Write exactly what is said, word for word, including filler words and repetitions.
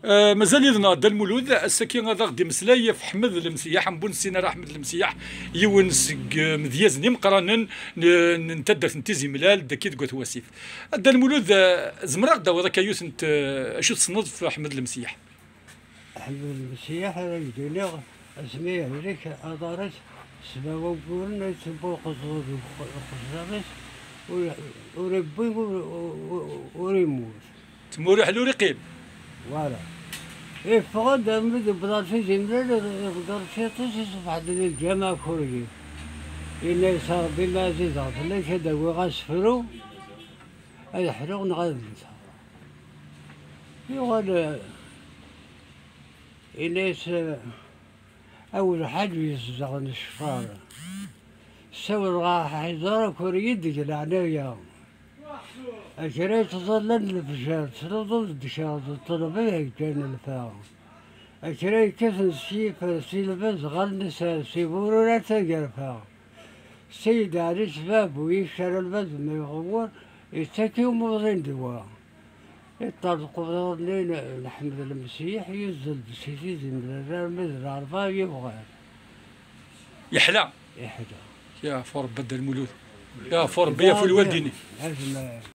Eh, mazal yid-neɣ Dda Lmulud, ass-agi ad aɣ-d-imeslay ɣef Ḥmed Lemsiyeḥ, am bu nessin ara Ḥmed Lemsiyeḥ, yiwen seg, eh, medyazen imeqqranen n, n taddart n Tizi Mlal, dagi deg At Wasif. A Dda Lmulud, eh, zemreɣ ad d-awiḍ akka yiwet n t-, eh, acu tessneḍ ɣef Ḥmed Lemsiyeḥ? Ḥmed Lemsiyeḥ, ara k-d-iniɣ, asmi ihlik aḍar-is, sebɛa wagguren i tewwi uqeẓẓu deg uqeẓẓiḍ-is, ur, ur iwwi, ur, ur, ur immut. Tmuruḥ ur iqqim. Voilà. Iffeɣ-d armi d-yewweḍ ɣer Tizi Mlal, iɣder ciṭ-is, iṣbeḥ-d di lǧameɛ Kurgi. Yenna-yas: "A Ṛebbi, ma ɛzizeɣ fell-ak, ad d-awiɣ asefru, ad ḥluɣ neɣ ad mmteɣ." Yuɣal, eh, yenna-yas, eh, "A wer lḥaǧ yezdeɣen ccfer. Ssawleɣ ɣer Ḥider Kurgi deg leɛnaya. A kra yettẓallan lefjer, tluḍeḍ ddkeṛ d ṭṭleb ad ak-ǧǧan lfa. A kra yekkaten s yifer, si lbaz ɣer nser, si burura d tagerfa. Ssayed Ɛli Sbab u yekcer lbaz ma iɣewwer, yettak i umuḍin ddwa." Iṭṭerḍeq uḍar-nni n, n Ḥmed Lemsiyeḥ, yuzzel-d si Tizi Mlal armi d Lɛerba yebɣan. Yeḥla. Yeḥla. Yeɛfu Ṛebbi a Dda Lmulud. Yeɛfu Ṛebbi, yeɛfu lwaldin-ik. Azma.